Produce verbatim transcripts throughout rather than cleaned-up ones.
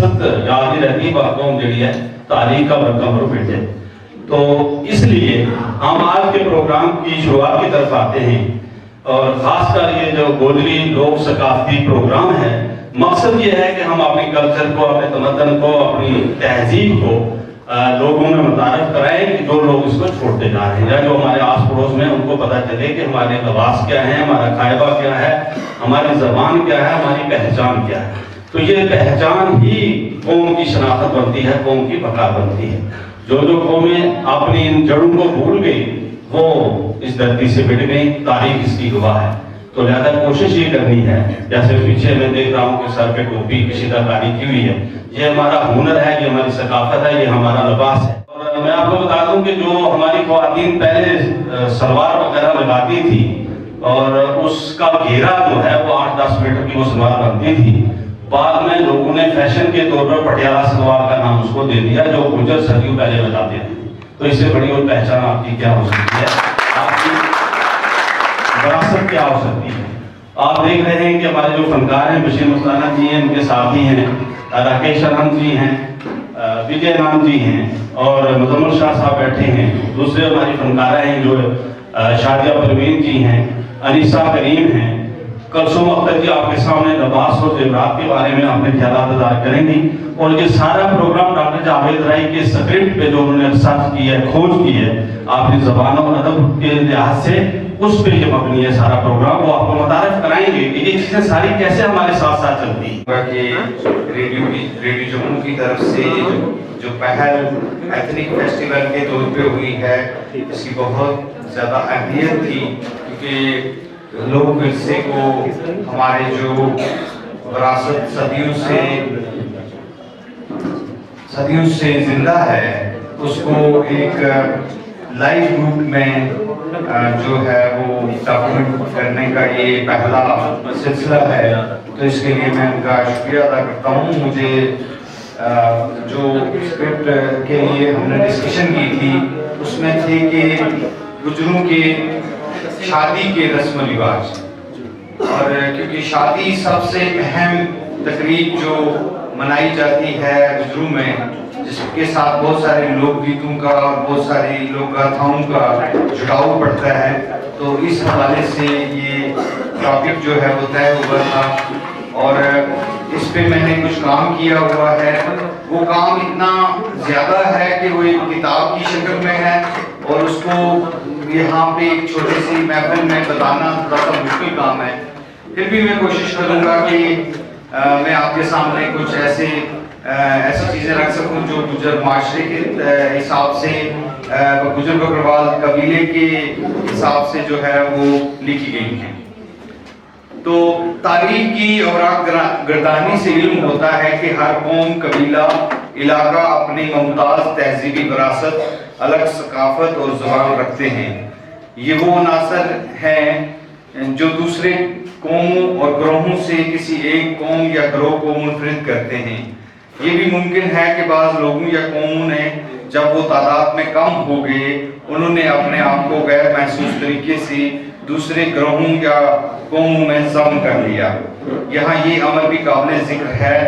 یاد نہیں رہتی، وہ قوم جڑی ہے، تاریخ کا برقع پر بیٹھے۔ تو اس لیے ہم آج کے پروگرام کی شروعات کی طرف آتے ہیں، اور خاص کر یہ جو گوجری لوک ثقافتی پروگرام ہے، مقصد یہ ہے کہ ہم اپنی کلچر کو، اپنے تمدن کو، اپنی تہذیب کو لوگوں میں متعارف کرائیں کہ جو لوگ اس کو چھوڑتے جا رہے ہیں، یا جو ہمارے آس پڑوس میں، ان کو پتہ چلے کہ ہمارے لباس کیا ہیں، ہمارا کھائبہ کیا ہے، ہماری زبان کیا ہے، ہماری پہچان کیا ہے۔ تو یہ پہچان ہی قوم کی شناخت بنتی ہے، قوم کی بقا بنتی ہے۔ جو جو قومیں اپنی ان جڑوں کو بھول گئی، وہ اس دھرتی سے مٹ گئی، تاریخ اس کی گواہ ہے۔ تو لہذا کوشش یہ کرنی ہے، جیسے پیچھے میں دیکھ رہا ہوں کہ سر پہ ٹوپی کشیدہ کاری کی ہوئی ہے، یہ ہمارا ہنر ہے، یہ ہماری ثقافت ہے، یہ ہمارا لباس ہے۔ اور میں آپ کو بتا دوں کہ جو ہماری خواتین پہلے سلوار وغیرہ لگاتی تھی، اور اس کا گھیرا جو ہے، وہ آٹھ دس میٹر کی وہ سلوار بنتی تھی۔ بعد میں لوگوں نے فیشن کے طور پر پٹیالہ سلوار کا نام اس کو دے دیا، جو گجر صدیوں پہلے لگاتے تھے۔ تو اس سے بڑی اور پہچان آپ کی کیا ہو سکتی ہے؟ آپ کی وراثت کیا ہو سکتی ہے؟ آپ دیکھ رہے ہیں کہ ہمارے جو فنکار ہیں، بشیر مستانہ جی ہیں، ان کے ساتھی ہیں، راکیش آنند جی ہیں، وجے آنند جی ہیں، اور مزمل شاہ صاحب بیٹھے ہیں، دوسرے ہماری فنکارہ ہیں جو شادیہ پروین جی ہیں، انیسہ کریم ہیں، کلثوم اختر جی آپ کے سامنے لباس اور زیورات کے بارے میں اپنے خیالات اظہار کریں گی۔ اور یہ سارا پروگرام ڈاکٹر جاوید رائی کے سکرپٹ پہ جو انہوں نے ریسرچ کی ہے، کھوج کی ہے، آپ کی زبان اور ادب کے لحاظ سے، اس پہ یہ مبنی ہے سارا پروگرام۔ وہ آپ کو متعارف کرائیں گے کہ یہ چیزیں ساری کیسے ہمارے ساتھ ساتھ چلتی ہیں۔ کہ ریڈیو کی، ریڈیو جموں کی طرف سے جو، جو پہل ایتھنک فیسٹیول کے طور پہ ہوئی ہے، اس کی بہت زیادہ اہمیت تھی، کیونکہ لوک ورثے کو، ہمارے جو وراثت صدیوں سے، صدیوں سے زندہ ہے، اس کو ایک لائیو روپ میں جو ہے وہ ڈاکومنٹ کرنے کا یہ پہلا سلسلہ ہے۔ تو اس کے لیے میں ان کا شکریہ ادا کرتا ہوں۔ مجھے جو اسکرپٹ کے لیے ہم نے ڈسکشن کی تھی، اس میں تھے کہ گجروں کے شادی کے رسم و رواج، اور کیونکہ شادی سب سے اہم تقریب جو منائی جاتی ہے گجروں میں، جس کے ساتھ بہت سارے لوک گیتوں کا اور بہت ساری لوک گاتھاؤں کا جڑاؤ پڑتا ہے، تو اس حوالے سے یہ ٹاپک جو ہے وہ طے ہوا تھا۔ اور اس پہ میں نے کچھ کام کیا ہوا ہے۔ وہ کام اتنا زیادہ ہے کہ وہ ایک کتاب کی شکل میں ہے، اور اس کو یہاں پہ ایک چھوٹی سی محفل میں بتانا تھوڑا سا مشکل کام ہے۔ پھر بھی میں کوشش کروں گا کہ میں آپ کے سامنے کچھ ایسے ایسی چیزیں رکھ سکوں جو گجر معاشرے کے حساب سے، گجر بکروال قبیلے کے حساب سے جو ہے وہ لکھی گئی ہیں۔ تو تاریخ کی اوراق گردانی سے علم ہوتا ہے کہ ہر قوم، قبیلہ، علاقہ اپنی ممتاز تہذیبی وراثت، الگ ثقافت اور زبان رکھتے ہیں۔ یہ وہ عناصر ہیں جو دوسرے قوموں اور گروہوں سے کسی ایک قوم یا گروہ کو منفرد کرتے ہیں۔ یہ بھی ممکن ہے کہ بعض لوگوں یا قوموں نے، جب وہ تعداد میں کم ہو گئے، انہوں نے اپنے آپ کو غیر محسوس طریقے سے دوسرے گروہوں یا قوموں میں ضم کر لیا۔ یہاں یہ عمل بھی قابل ذکر ہے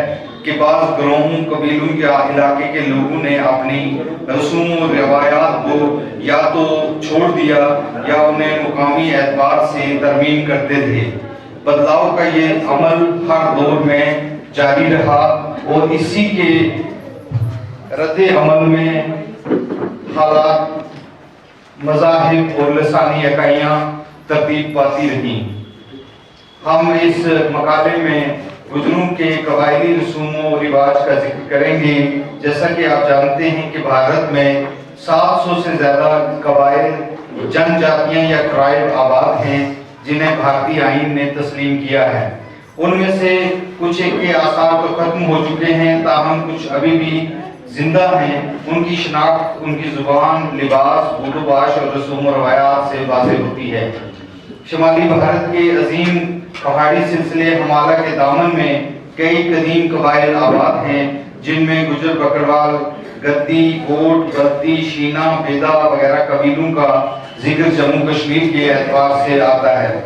کہ بعض گروہوں، قبیلوں یا علاقے کے لوگوں نے اپنی رسوم و روایات کو یا تو چھوڑ دیا یا انہیں مقامی اعتبار سے ترمیم کرتے تھے۔ بدلاؤ کا یہ عمل ہر دور میں جاری رہا اور اسی کے رد عمل میں حالات، مذاہب اور لسانی اکائیاں ترتیب پاتی رہیں۔ ہم اس مقالے میں گجروں کے قبائلی رسوم و رواج کا ذکر کریں گے۔ جیسا کہ آپ جانتے ہیں کہ بھارت میں سات سو سے زیادہ قبائل، جن جاتیاں یا ٹرائب آباد ہیں، جنہیں بھارتی آئین نے تسلیم کیا ہے۔ ان میں سے کچھ ایک کے آثار تو ختم ہو چکے ہیں، تاہم کچھ ابھی بھی زندہ ہیں۔ ان کی شناخت ان کی زبان، لباس، بولو باش اور رسوم و روایات سے واضح ہوتی ہے۔ شمالی بھارت کے عظیم پہاڑی سلسلے ہمالہ کے دامن میں کئی قدیم قبائل آباد ہیں، جن میں گجر، بکروال، گدی، گوٹ، بلتی، شینا، بیدا وغیرہ قبیلوں کا ذکر جموں کشمیر کے اعتبار سے آتا ہے۔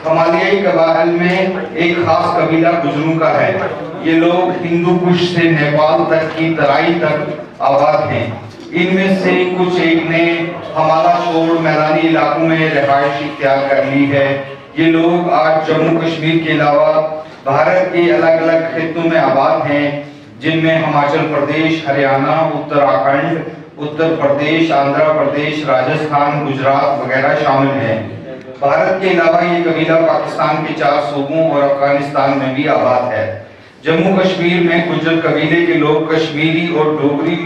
ہمالیائی قبائل میں ایک خاص قبیلہ گجروں کا ہے۔ یہ لوگ ہندو کش سے نیپال تک کی ترائی تک آباد ہیں۔ ان میں سے کچھ ایک نے ہمالا چھوڑ میدانی علاقوں میں رہائش اختیار کر لی ہے۔ یہ لوگ آج جموں کشمیر کے علاوہ بھارت کے الگ الگ خطوں میں آباد ہیں، جن میں ہماچل پردیش، ہریانہ، اتراکھنڈ، اتر پردیش، آندھرا پردیش، راجستھان، گجرات وغیرہ شامل ہیں۔ بھارت کے علاوہ یہ قبیلہ پاکستان کے چار صوبوں اور افغانستان میں بھی آباد ہے۔ جموں کشمیر میں گجر قبیلے کے لوگ کشمیری اور ڈوگری،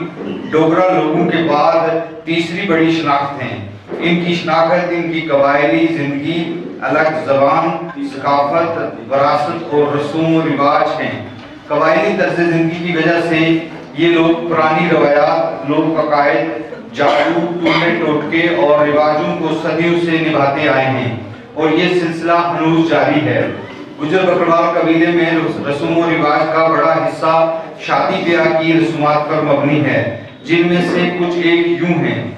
ڈوگرا لوگوں کے بعد تیسری بڑی شناخت ہیں۔ ان کی شناخت ان کی قبائلی زندگی، الگ زبان، ثقافت، وراثت اور رسوم و رواج ہیں۔ قبائلی طرز زندگی کی وجہ سے یہ لوگ پرانی روایات، لوک عقائد، جادو، ٹولے ٹوٹکے اور رواجوں کو صدیوں سے نبھاتے آئے ہیں اور یہ سلسلہ ہنوز جاری ہے۔ گجر بکروال قبیلے میں رس-، رسوم و رواج کا بڑا حصہ شادی بیاہ کی رسومات پر مبنی ہے، جن میں سے کچھ ایک یوں ہیں۔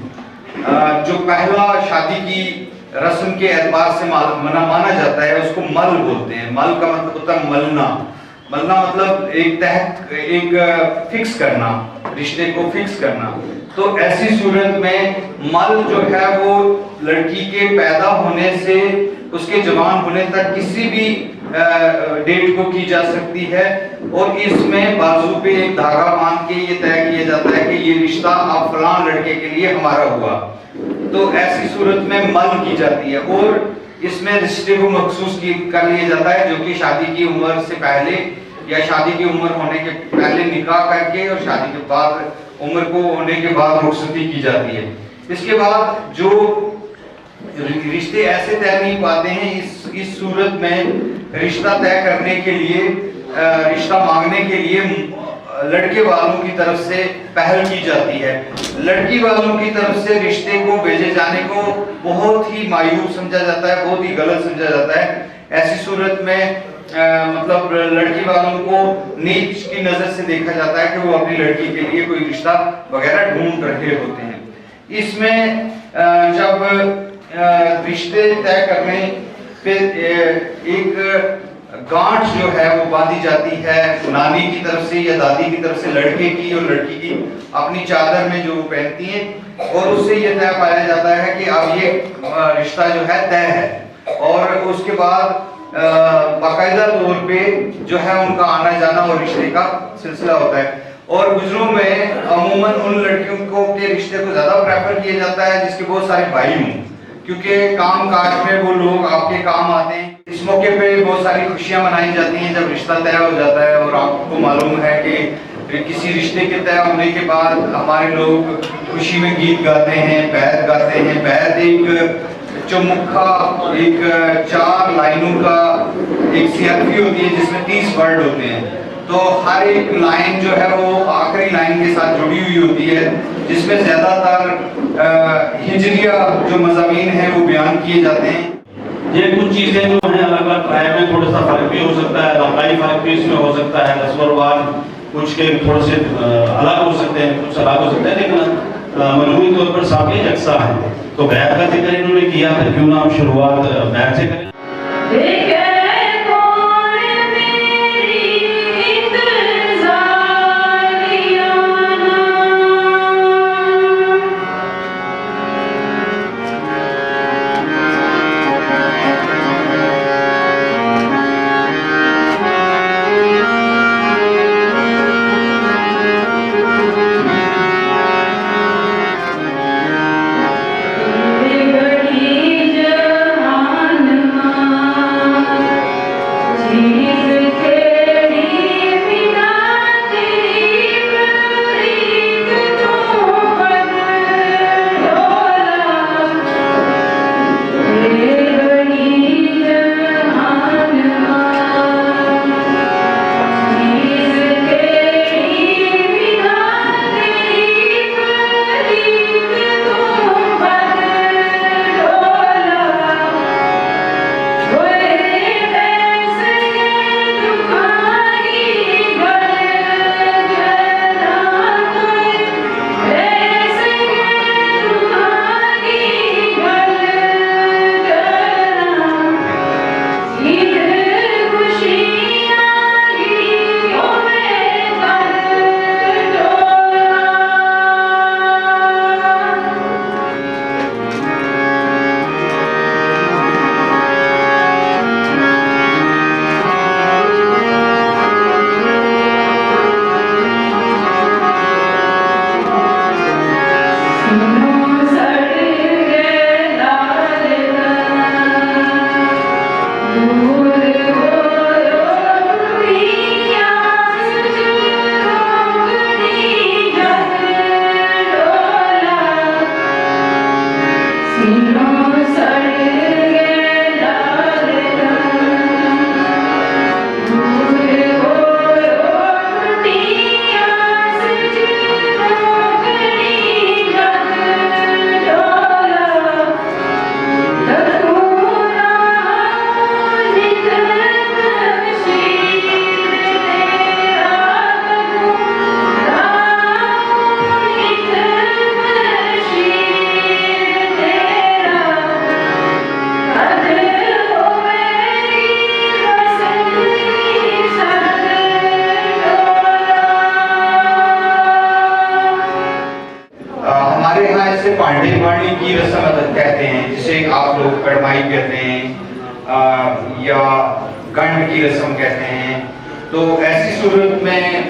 آ، جو پہلا شادی کی رسم کے اعتبار سے مال-، منا-، مانا جاتا ہے، اس کو مل بولتے ہیں۔ مل کا مطلب ہوتا ہے ملنا۔ ملنا مطلب ایک تہہ، ایک فکس کرنا، رشتے کو فکس کرنا۔ تو ایسی صورت میں مل جو ہے، وہ لڑکی کے پیدا ہونے سے اس کے جوان ہونے تک کسی بھی، آ، ڈیٹ کو کی جا سکتی ہے اور اس میں بازو پہ ایک دھاگا باندھ کے یہ طے کیا جاتا ہے کہ یہ رشتہ اب فلاں لڑکے کے لیے ہمارا ہوا۔ تو ایسی صورت میں مل کی جاتی ہے اور اس میں رشتے کو مخصوص کی-، کر لیا جاتا ہے، جو کہ شادی کی عمر سے پہلے یا شادی کی عمر ہونے کے پہلے نکاح کر کے اور شادی کے بعد، عمر کو ہونے کے بعد رخصتی کی جاتی ہے۔ اس کے بعد جو ر-، رشتے ایسے طے نہیں پاتے ہیں، اس، اس صورت میں رشتہ طے کرنے کے لیے، آ، رشتہ مانگنے کے لیے لڑکے والوں کی طرف سے پہل کی جاتی ہے۔ لڑکی والوں کی طرف سے رشتے کو بھیجے جانے کو بہت ہی معیوب سمجھا جاتا ہے، بہت ہی غلط سمجھا جاتا ہے۔ ایسی صورت میں، آ، مطلب، لڑکی والوں کو نیچ کی نظر سے دیکھا جاتا ہے کہ وہ اپنی لڑکی کے لیے کوئی رشتہ وغیرہ ڈھونڈ رہے ہوتے ہیں۔ اس میں، آ، جب، آ، رشتے طے کرنے پہ، آ، ایک گانٹھ جو ہے وہ باندھی جاتی ہے نانی کی طرف سے یا دادی کی طرف سے، لڑکے کی اور لڑکی کی اپنی چادر میں جو وہ پہنتی ہیں، اور اس سے یہ طے پایا جاتا ہے کہ اب یہ، آ، رشتہ جو ہے طے ہے۔ اور اس کے بعد، آ، باقاعدہ طور پہ جو ہے ان کا آنا جانا اور رشتے کا سلسلہ ہوتا ہے۔ اور گجروں میں عموماً ان لڑکیوں کو، کے رشتے کو زیادہ پریفر کیا جاتا ہے جس کے بہت سارے بھائی ہوں، کیونکہ کام کاج میں وہ لوگ آپ کے کام آتے ہیں۔ اس موقع پہ بہت ساری خوشیاں منائی جاتی ہیں جب رشتہ طے ہو جاتا ہے، اور آپ کو معلوم ہے کہ کسی رشتے کے طے ہونے کے بعد ہمارے لوگ خوشی میں گیت گاتے ہیں، بیت گاتے ہیں۔ بیت ایک چومکھا، ایک چار لائنوں کا ایک سیاقفی ہوتی ہے جس میں تیس ورڈ ہوتے ہیں۔ تو ہر ایک لائن جو ہے وہ آخری لائن کے ساتھ جڑی ہوئی ہوتی ہے، جس میں زیادہ تر، آ، ہجریہ جو مضامین ہیں وہ بیان کیے جاتے ہیں۔ یہ کچھ چیزیں جو ہیں الگ الگ ٹرائب میں تھوڑا سا فرق بھی ہو سکتا ہے، علاقائی فرق بھی اس میں ہو سکتا ہے، رسم و رواج کچھ کے تھوڑے سے، آ، الگ ہو سکتے ہیں، کچھ الگ ہو سکتے ہیں، لیکن، آ، مجموعی طور پر سب کے یکساں ہیں۔ تو بیت کا ذکر انہوں نے کیا تھا، کیوں نہ ہم شروعات، آ، بیت سے کریں؟ جیسے پانڈے پانی کی رسم کہتے ہیں، جسے آپ لوگ کڑمائی کہتے ہیں، آ، یا گنڈ کی رسم کہتے ہیں۔ تو ایسی صورت میں،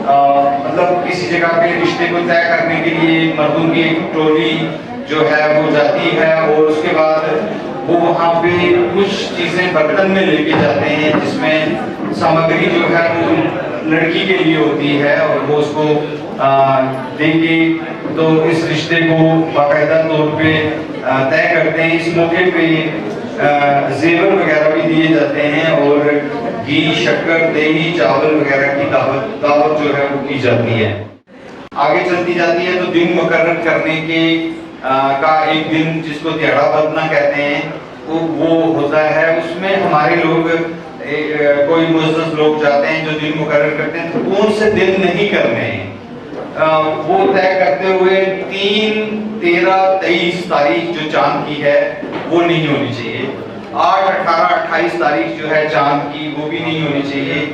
آ، مطلب، کسی جگہ پہ رشتے کو طے کرنے کے لیے مردوں کی ایک ٹولی جو ہے وہ جاتی ہے، اور اس کے بعد وہ وہاں پہ کچھ چیزیں برتن میں لے کے جاتے ہیں، جس میں سامگری جو ہے وہ لڑکی کے لیے ہوتی ہے، اور وہ اس کو آ، دیں گے۔ تو اس رشتے کو باقاعدہ طور پہ، آ، طے کرتے ہیں۔ اس موقع پہ، آ، زیور وغیرہ بھی دیے جاتے ہیں اور گھی، شکر، دہی، چاول وغیرہ کی دعوت، دعوت جو ہے وہ کی جاتی ہے۔ آگے چلتی جاتی ہے تو دن مقرر کرنے کے، آ، کا ایک دن، جس کو دیہاڑا بدنا کہتے ہیں، وہ، وہ ہوتا ہے۔ اس میں ہمارے لوگ، اے، اے، کوئی معزز لوگ جاتے ہیں جو دن مقرر کرتے ہیں، تو کون سے دن نہیں کرنے ہیں، آ، وہ طے کرتے ہوئے تین، تیرہ، تیئیس تاریخ جو چاند کی ہے، وہ نہیں ہونی چاہیے۔ آٹھ، اٹھارہ، اٹھائیس تاریخ جو ہے چاند کی، وہ بھی نہیں ہونی چاہیے۔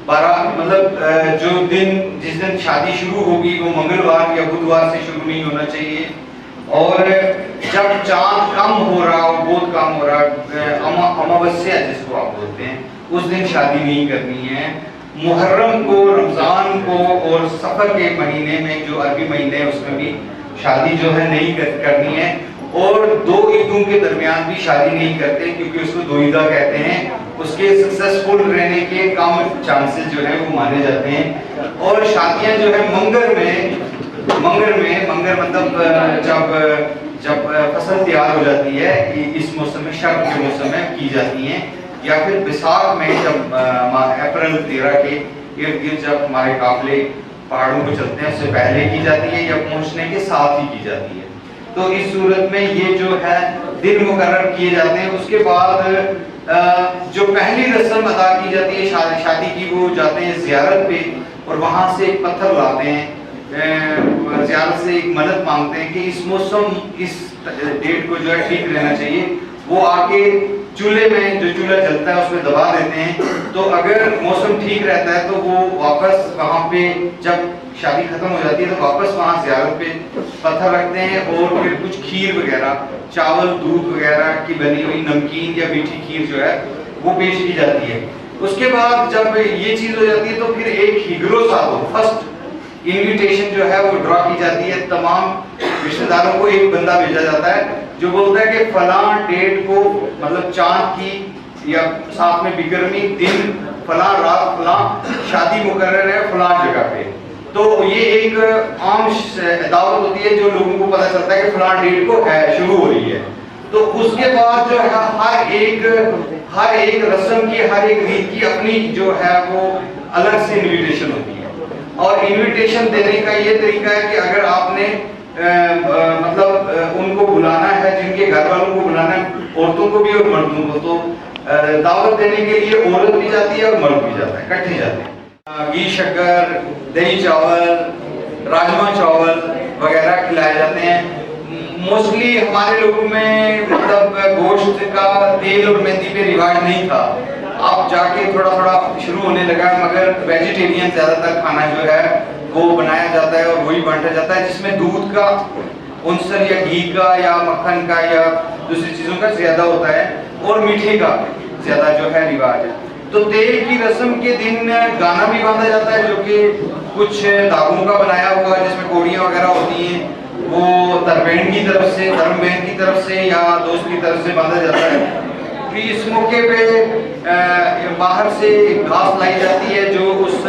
بارہ، مطلب، آ، جو دن، جس دن شادی شروع ہوگی، وہ منگلوار یا بدھوار سے شروع نہیں ہونا چاہیے۔ اور جب چاند کم ہو رہا ہو، بہت کم ہو رہا، اما-، اماوسیا جس کو آپ بولتے ہیں، اس دن شادی نہیں کرنی ہے۔ محرم کو، رمضان کو اور صفر کے مہینے میں، جو عربی مہینے ہیں، اس میں بھی شادی جو ہے نہیں کر-، کرنی ہے۔ اور دو عیدوں کے درمیان بھی شادی نہیں کرتے، کیونکہ اس کو دو عیدہ کہتے ہیں۔ اس کے سکسیسفل رہنے کے کم چانسز جو ہیں وہ مانے جاتے ہیں۔ اور شادیاں جو ہے منگر میں، منگر میں، منگر مطلب، آ، جب، جب، آ، فصل تیار ہو جاتی ہے، ای-، اس موسم میں، شرد کے موسم میں کی جاتی ہیں، یا پھر بیساکھ میں، جب، آ، ما-، اپریل تیرہ کے ارد گرد جب ہمارے قافلے پہاڑوں پہ چلتے ہیں، اس سے پہلے کی جاتی ہے یا پہنچنے کے ساتھ ہی کی جاتی ہے۔ تو اس صورت میں یہ جو ہے دن مقرر کیے جاتے ہیں۔ اس کے بعد، آ، جو پہلی رسم ادا کی جاتی ہے شا-، شادی کی، وہ جاتے ہیں زیارت پہ اور وہاں سے ایک پتھر لاتے ہیں، آ، زیارت سے ایک منت مانگتے ہیں کہ اس موسم، اس ڈیٹ کو جو ہے ٹھیک رہنا چاہیے۔ وہ آ کے چولہے میں، جو چولہا جلتا ہے، اس میں دبا دیتے ہیں۔ تو اگر موسم ٹھیک رہتا ہے تو وہ واپس وہاں پہ، جب شادی ختم ہو جاتی ہے، تو واپس وہاں زیارت پہ پتھر رکھتے ہیں اور پھر کچھ کھیر وغیرہ، چاول، دودھ وغیرہ کی بنی ہوئی نمکین یا میٹھی کھیر جو ہے، وہ پیش کی جاتی ہے۔ اس کے بعد جب یہ چیز ہو جاتی ہے تو پھر ایک ہیگرو ساتو، فرسٹ انویٹیشن جو ہے وہ ڈرا کی جاتی ہے۔ تمام رشتہ داروں کو ایک بندہ بھیجا جاتا ہے جو بولتا ہے کہ فلاں ڈیٹ کو، مطلب چاند کی یا ساتھ میں بکرمی دن، فلاں رات، فلاں شادی مقرر ہے فلاں جگہ پہ۔ تو یہ ایک عام ش-، دعوت ہوتی ہے جو لوگوں کو پتہ چلتا ہے کہ فلاں ڈیٹ کو ہے، شروع ہو رہی ہے۔ تو اس کے بعد جو ہے ہر ایک، ہر ایک رسم کی، ہر ایک ریت کی اپنی جو ہے وہ الگ سے انویٹیشن ہوتی ہے۔ اور انویٹیشن دینے کا یہ طریقہ ہے کہ اگر آپ نے، آ، آ، مطلب، آ، ان کو بلانا ہے، جن کے گھر والوں کو بلانا ہے، عورتوں کو بھی اور مردوں کو، تو، آ، دعوت دینے کے لیے عورت بھی جاتی ہے اور مرد بھی جاتا ہے، اکٹھے جاتے ہیں۔ گھی شکر، دہی چاول، راجما چاول وغیرہ کھلائے جاتے ہیں۔ موسٹلی ہمارے لوگوں میں، مطلب، گوشت کا تیل اور مہندی پہ رواج نہیں تھا۔ اب جا کے تھوڑا تھوڑا شروع ہونے لگا ہے، مگر ویجیٹیرین زیادہ تر کھانا جو ہے وہ بنایا جاتا ہے اور وہی بانٹا جاتا ہے، جس میں دودھ کا عنصر یا گھی کا یا مکھن کا یا دوسری چیزوں کا زیادہ ہوتا ہے اور میٹھے کا زیادہ جو ہے رواج ہے۔ تو تیل کی رسم کے دن گانا بھی باندھا جاتا ہے، جو کہ کچھ دھاگوں کا بنایا ہوا، جس میں کوڑیاں وغیرہ ہوتی ہیں، وہ تربین کی طرف سے، دھرم بین کی طرف سے یا دوست کی طرف سے باندھا جاتا ہے۔ پھر اس موقع پہ، آ، باہر سے گھاس لائی جاتی ہے، جو اس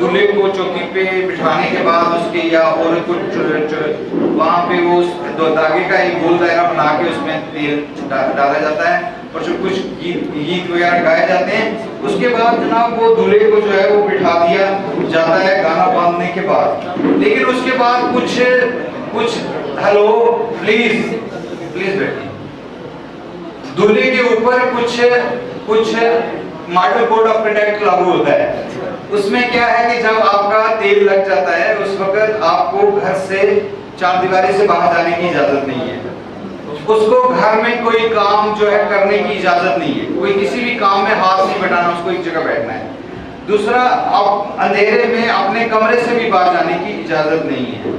دلہے کو چوکی پہ بٹھانے کے بعد اس کے یا عورت کو چ-، چ-، وہاں پہ وہ اس دو دھاگے کا ایک گول دائرہ بنا کے اس میں تیل ڈا-، ڈالا جاتا ہے اور جو کچھ گیت، گیت وغیرہ گائے جاتے ہیں۔ اس کے بعد جناب وہ دلہے کو جو ہے وہ بٹھا دیا جاتا ہے گانا باندھنے کے بعد۔ لیکن اس کے بعد کچھ، کچھ، ہیلو، پلیز، پلیز بیٹھیے۔ دلہے کے اوپر کچھ، کچھ ماڈل کوڈ آف کنڈکٹ لاگو ہوتا ہے۔ اس میں کیا ہے کہ جب آپ کا تیل لگ جاتا ہے، اس وقت آپ کو گھر سے، چار دیواری سے باہر جانے کی اجازت نہیں ہے۔ اس کو گھر میں کوئی کام جو ہے کرنے کی اجازت نہیں ہے، کوئی کسی بھی کام میں ہاتھ نہیں بٹانا، اس کو ایک جگہ بیٹھنا ہے۔ دوسرا، آپ اندھیرے میں اپنے کمرے سے بھی باہر جانے کی اجازت نہیں ہے۔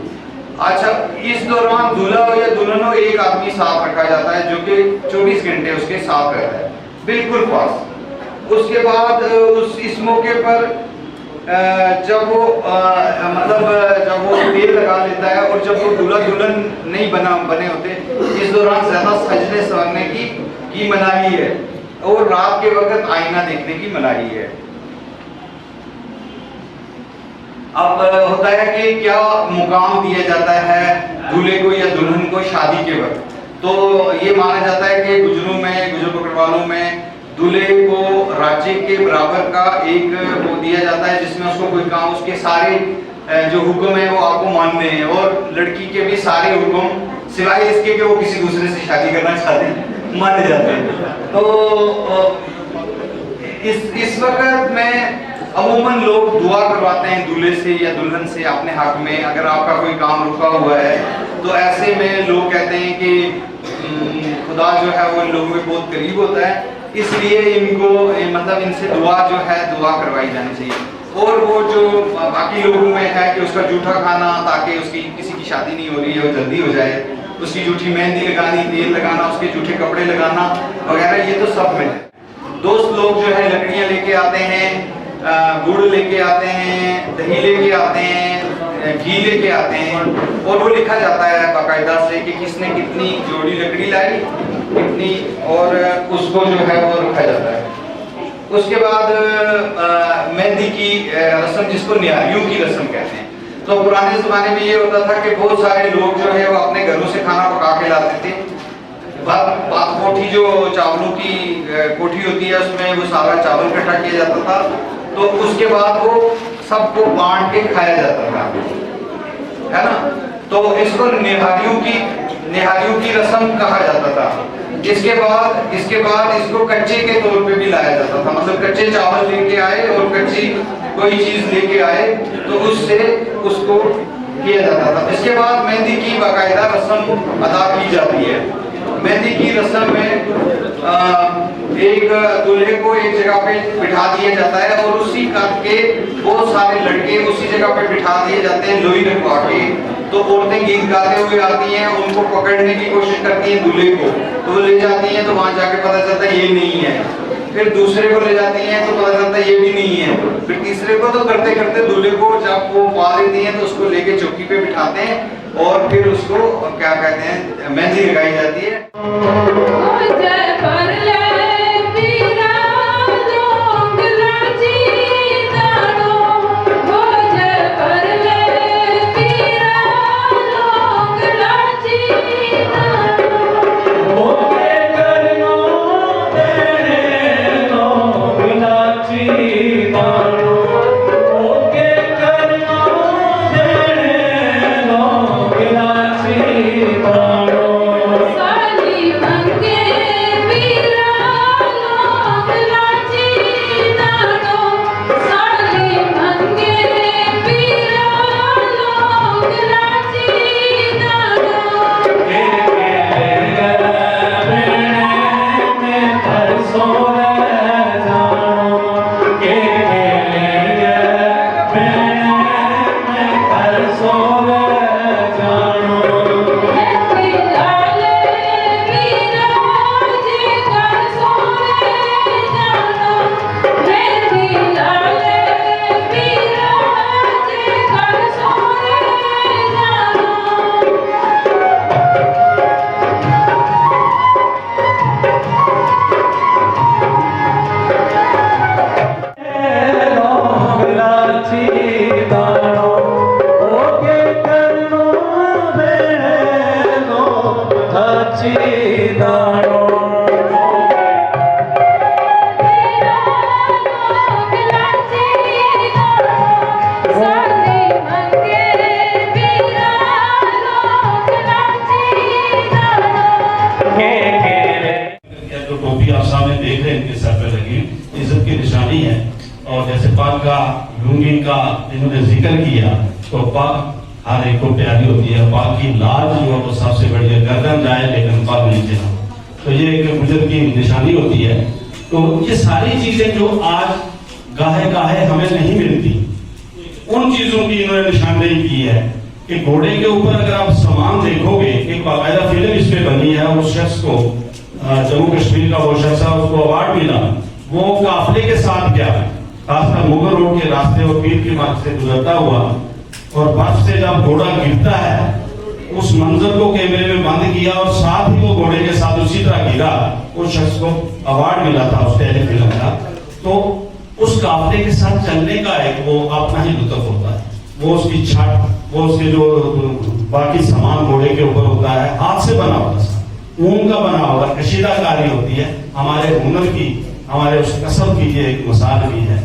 اچھا، اس دوران دولہا ہو یا دلہن ہو، ایک آدمی ساتھ رکھا جاتا ہے جو کہ چوبیس گھنٹے اس کے ساتھ رہتا ہے، بالکل پاس۔ اس کے بعد اس اس موقع پر جب وہ مطلب جب وہ تیل لگا لیتا ہے اور جب وہ دولہا دلہن نہیں بنا بنے ہوتے، اس دوران زیادہ سجنے سننے کی کی منائی ہے اور رات کے وقت آئینہ دیکھنے کی منائی ہے۔ اب ہوتا ہے کہ کیا مقام دیا جاتا ہے دولہے کو یا دلہن کو شادی کے وقت؟ تو یہ مانا جاتا ہے کہ گجروں میں، گجر پکڑوالوں میں دولہے کو راجے کے برابر کا ایک وہ دیا جاتا ہے، جس میں اس کو کوئی کام، اس کے سارے جو حکم ہیں وہ آپ کو ماننے ہیں، اور لڑکی کے بھی سارے حکم، سوائے اس کے کہ وہ کسی دوسرے سے شادی کرنا چاہتے ہیں، مانے جاتے ہیں۔ تو اس اس وقت میں عموماً لوگ دعا کرواتے ہیں دولہے سے یا دلہن سے اپنے حق میں، اگر آپ کا کوئی کام رکا ہوا ہے تو ایسے میں لوگ کہتے ہیں کہ خدا جو ہے وہ ان لوگوں میں بہت قریب ہوتا ہے، اس لیے ان کو مطلب ان سے دعا جو ہے، دعا کروائی جانی چاہیے۔ اور وہ جو باقی لوگوں میں ہے کہ اس کا جھوٹا کھانا، تاکہ اس کی کسی کی شادی نہیں ہو رہی ہے، وہ جلدی ہو جائے، اس کی جھوٹی مہندی لگانی، تیل لگانا، اس کے جھوٹے کپڑے لگانا وغیرہ، یہ تو سب میں ہے۔ دوست لوگ جو ہے لکڑیاں لے کے آتے ہیں، گڑ لے کے آتے ہیں، دہی لے کے آتے ہیں، گھی لے کے آتے ہیں، اور وہ لکھا جاتا ہے باقاعدہ سے کہ کس نے کتنی جوڑی لکڑی لائی، کتنی، اور اس کو جو ہے وہ رکھا جاتا ہے۔ اس کے بعد مہندی کی رسم، جس کو نیاریوں کی رسم کہتے ہیں۔ تو پرانے زمانے میں یہ ہوتا تھا کہ بہت سارے لوگ جو ہے وہ اپنے گھروں سے کھانا پکا کے لاتے تھے۔ بات بات کوٹھی، جو چاولوں کی کوٹھی ہوتی ہے، اس میں وہ سارا چاول اکٹھا کیا جاتا تھا، تو اس کے بعد وہ سب کو بانٹ کے کھایا جاتا تھا، ہے نا؟ تو اس کو نہاریوں کی نہاریوں کی رسم کہا جاتا تھا۔ اس کے بعد اس کے بعد اس کو کچے کے طور پہ بھی لایا جاتا تھا، مطلب کچے چاول لے کے آئے اور کچی کوئی چیز لے کے آئے، تو اس سے اس کو کیا جاتا تھا۔ اس کے بعد مہندی کی باقاعدہ رسم ادا کی جاتی ہے۔ مہندی کی رسم میں ایک دولہے کو ایک جگہ پہ بٹھا دیا جاتا ہے اور اسی کر کے بہت سارے لڑکے اسی جگہ پہ بٹھا دیے جاتے ہیں، لوئی رکھوا کے۔ تو عورتیں گیت گاتے ہوئے آتی ہیں، ان کو پکڑنے کی کوشش کرتی ہیں دولہے کو، تو وہ لے جاتی ہیں، تو وہاں جا کے پتہ چلتا ہے یہ نہیں ہے۔ پھر دوسرے کو لے جاتی ہیں تو پتہ چلتا ہے یہ بھی نہیں ہے۔ پھر تیسرے کو، تو کرتے کرتے دولہے کو جب وہ پا لیتی ہیں تو اس کو لے کے چوکی پہ بٹھاتے ہیں اور پھر اس کو کیا کہتے ہیں، مہندی لگائی جاتی ہے۔ جو ٹوپی آپ سامنے دیکھ رہے ہیں ان کے سر پہ لگی، عزت کی نشانی ہے۔ اور جیسے پگ کا، لنگی کا انہوں نے ذکر کیا، تو پگ ہر ایک کو پیاری ہوتی ہے۔ پگ کی لاج جو ہے وہ سب سے بڑی ہے، گردن جائے لیکن پگ نیچے نہ ہو۔ تو یہ ایک بزرگ کی نشانی ہوتی ہے۔ تو یہ ساری چیزیں جو آج گاہے گاہے ہمیں نہیں ملتی، ان چیزوں کی انہوں نے نشاندہی کی ہے۔ کہ گھوڑے کے اوپر اگر آپ سامان دیکھو گے، ایک باقاعدہ فلم اس پہ بنی ہے، اس شخص کو، جموں کشمیر کا وہ شخص ہے، اس کو ایوارڈ ملا۔ وہ قافلے کے ساتھ گیا، خاص کر مغل روڈ کے راستے اور پیر کی مارکیٹ سے گزرتا ہوا، اور برف سے جب گھوڑا گرتا ہے، اس منظر کو کیمرے میں بند کیا اور ساتھ ہی وہ گھوڑے کے ساتھ اسی طرح گرا۔ اس شخص کو ایوارڈ ملا تھا اس ٹیلی فلم کا۔ تو اس قافلے کے ساتھ چلنے کا ایک وہ اپنا ہی لطف ہوتا ہے۔ وہ اس کی چھٹ، وہ اس کے جو باقی سامان گھوڑے کے اوپر ہوتا ہے، ہاتھ سے بنا ہوتا ہے، اون کا بنا ہوتا ہے، کشیدہ کاری ہوتی ہے۔ ہمارے ہنر کی، ہمارے اس کسب کی یہ ایک مثال بھی ہے۔